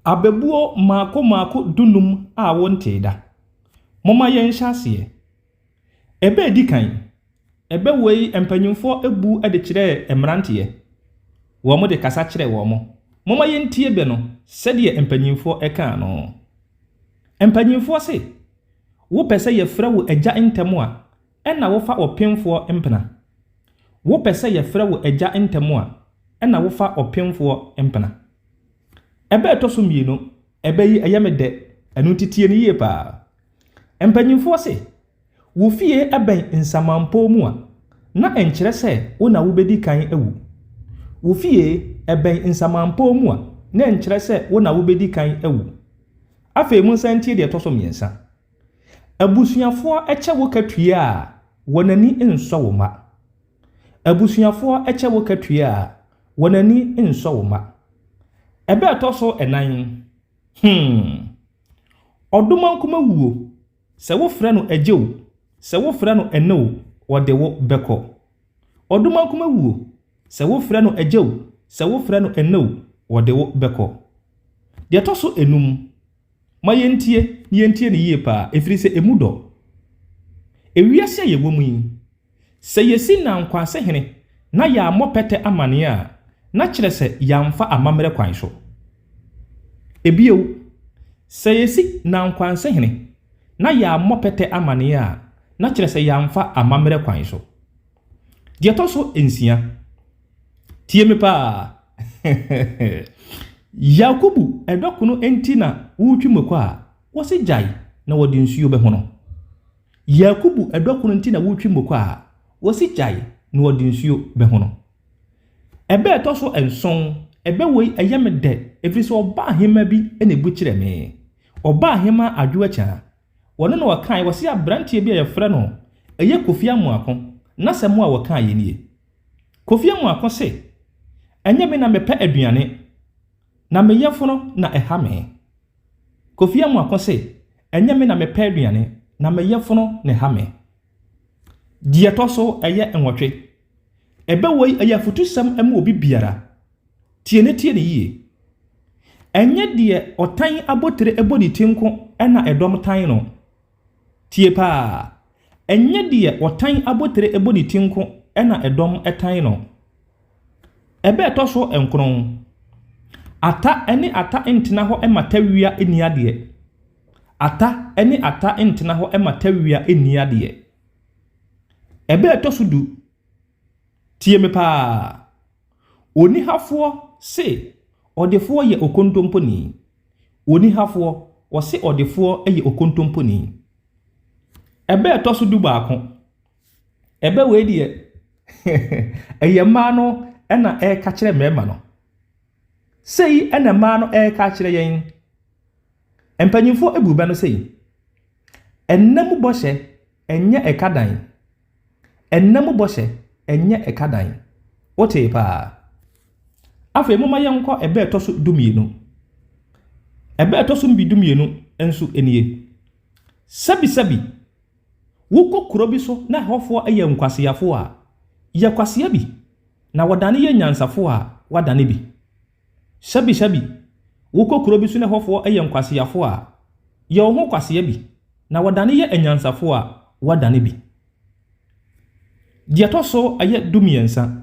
Abɛbuo mmaako mmaako dunum a wontee da. Momma yɛnhyɛ aseɛ. Ɛbɛ a ɛdi kan, ɛbɛ wei mpanyimfoɔ bu de kyerɛɛ mmeranteɛ. Wɔde kasa kyerɛɛ wɔn. Momma yɛntie bɛ no sɛdeɛ mpanyimfoɔ kaa no. Mpanyimfoɔ se, wopɛ sɛ yɛfrɛ wo agya ntɛm a, ɛna wofa ɔpemfoɔ mpena. Wopɛ sɛ yɛfrɛ wo agya ntɛm a, ɛna wofa ɔpemfoɔ mpena. Ɛbɛ a ɛtɔ so mmienu, ɛbɛ yi ɛyɛ me dɛ, ɛno nti tie no yie paa. Mpanyimfoɔ se, wo fie bɛn nsamanpɔw mu a, na ɛnkyerɛ sɛ wo na wobɛdi kan awu. Wo fie bɛn nsamanpɔw mu a, na ɛnkyerɛ sɛ wo na wobɛdi kan awu. Afei monsan ntie deɛ ɛtɔ so mmiɛnsa. Abusuafoɔ kyɛ wo katua a, wɔn ani nsɔ wo mma. Abusuafoɔ kyɛ wo katua a, wɔn ani nsɔ wo mma. Ɛbɛ a ɛtɔ so ɛnan, hmm, ɔdomankoma wuo, sɛ wofrɛ no agye o, sɛ wofrɛ no ɛnɛ o, wɔde wo bɛkɔ. Ɔdomankoma wuo, sɛ wofrɛ no agye o, sɛ wofrɛ no ɛnɛ o, wɔde wo bɛkɔ. Deɛ ɛtɔ so enum, ma yɛntie na yɛntie no yie paa, ɛfiri sɛ ɛmu dɔ. Ewiase a yɛwɔ mu yi, sɛ yɛsi Nankwase hene na yɛammɔ pɛtɛ amanneɛ a, na kyerɛ sɛ yɛamfa amammerɛ kwan so. Ebio, sɛ yɛsi Nankwase hene na yɛammɔ pɛtɛ amanneɛ a, na kyerɛ sɛ yɛamfa amammerɛ kwan so. Deɛ ɛtɔ so nsia, tie me paa. Yakubu ɛdɔkono nti na woretwi moko a, wɔse gyae na wɔde nsuo bɛhono. Yakubu ɛdɔkono nti na woretwi moko a, wɔse gyae na wɔde nsuo bɛhono. Ɛbɛ a ɛtɔ so nson, ɛbɛ wei ɛyɛ me dɛ ɛfiri sɛ ɔbaa ahemmaa bi na ɛbu kyerɛ me. Ɔbaa ahemmaa Adwo Akyaa. Wɔno na ɔkaeɛ, wɔse aberanteɛ bi a yɛfrɛ no ɛyɛ Kofi Amoako, n'asɛm a ɔkaeɛ nie. Kofi Amoako se, ɛnyɛ me na mepɛ aduane, na me yafunu na ɛha me. Kofi Amoako se, ɛnyɛ me na mepɛ aduane, na me yafunu na ɛha me. Deɛ ɛtɔ so ɛyɛ nwɔtwe. Ɛbɛ wei ɛyɛ afutusɛm ma obi biara. Tie ne tie ne yie. Ɛnyɛ deɛ ɔtan abotire bɔ ne ti nko na ɛdɔm tan no. Tie paa. Ɛnyɛ deɛ ɔtan abotire bɔ ne ti nko na ɛdɔm tan no. Ɛbɛ ɛtɔ so nkron. Ata ne ata ntena hɔ ma tawia nni adeɛ. Ata ne ata ntena hɔ ma tawia nni adeɛ. Ɛbɛ ɛtɔ so du. Tie me paa. Onihafoɔ se ɔdefoɔ yɛ okontomponi. Onihafoɔ, ɔse ɔdefoɔ yɛ okontomponi. Ɛbɛ ɛtɔ so du baako. Ɛbɛ wei deɛ, ɛyɛ mmaa no na ɛreka kyerɛ mmarima no. Sei na mmaa no ɛreka akyerɛ yɛn. Mpanyimfoɔ bu bɛ no sei. Ɛnna mu bɔhyɛ, ɛnyɛ ɛka dan. Ɛnna mu bɔhyɛ, ɛnyɛ ɛka dan. Wotee paa. Afei momma yɛnkɔ ɛbɛ a ɛtɔ so dumienu. Ɛbɛ a ɛtɔ so dumienu nso nie. Sɛbisɛbi, wokɔ kuro bi so na ɛhɔfoɔ yɛ nkwaseafoɔ a, yɛ kwasea bi, na wɔdane yɛ nyansafoɔ a, woadane bi. Sɛbisɛbi, wokɔ kuro bi so na ɛhɔfoɔ yɛ nkwaseafoɔ a, yɛ wo ho kwasea bi, na wɔdane yɛ anyansafoɔ a, woadane bi. Deɛ ɛtɔ so ɛyɛ dumiɛnsa.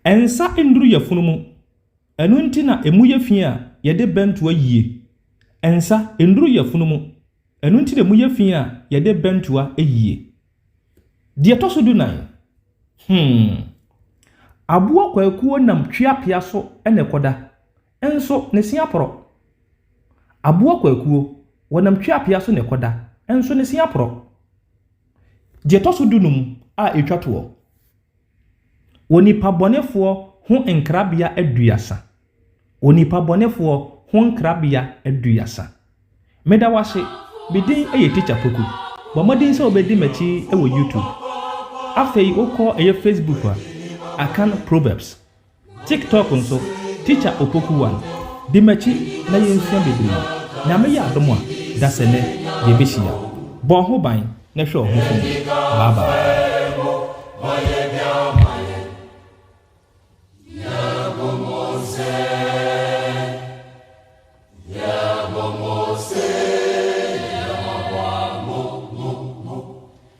Nsa nnuru yafunu mu, ɛno nti na emu yɛ fi a yɛde bɛntoa yie. Nsa nnuru yafunu mu, ɛno nti na emu yɛ fi a yɛde bɛntoa yie. Deɛ ɛtɔ so dunan, aboa kwakuo nam tweapea so na ɛkɔda, nso ne se aporɔ. Aboa kwakuo, wɔnam tweapea so na ɛkɔda, nso ne se aporɔ. Deɛ ɛtɔ so dunum a ɛtwa toɔ, onipa bɔnefoɔ ho nkrabea aduasa. Onipa bɔnefoɔ ho nkrabea aduasa. Meda wo ase, me din yɛ Teacher Poku. Bɔ mmɔden sɛ wobɛdi m'akyi wɔ YouTube. Afei wokɔ ɛyɛ Facebook a, Akan Proverbs. TikTok nso, Teacher Opoku One. Di m'akyi na yɛnsua bebree. Nyame yɛ adom a, da sɛ nnɛ yɛbɛhyia. Bɔ wo ho ban na hwɛ wo ho so yie. Bye bye.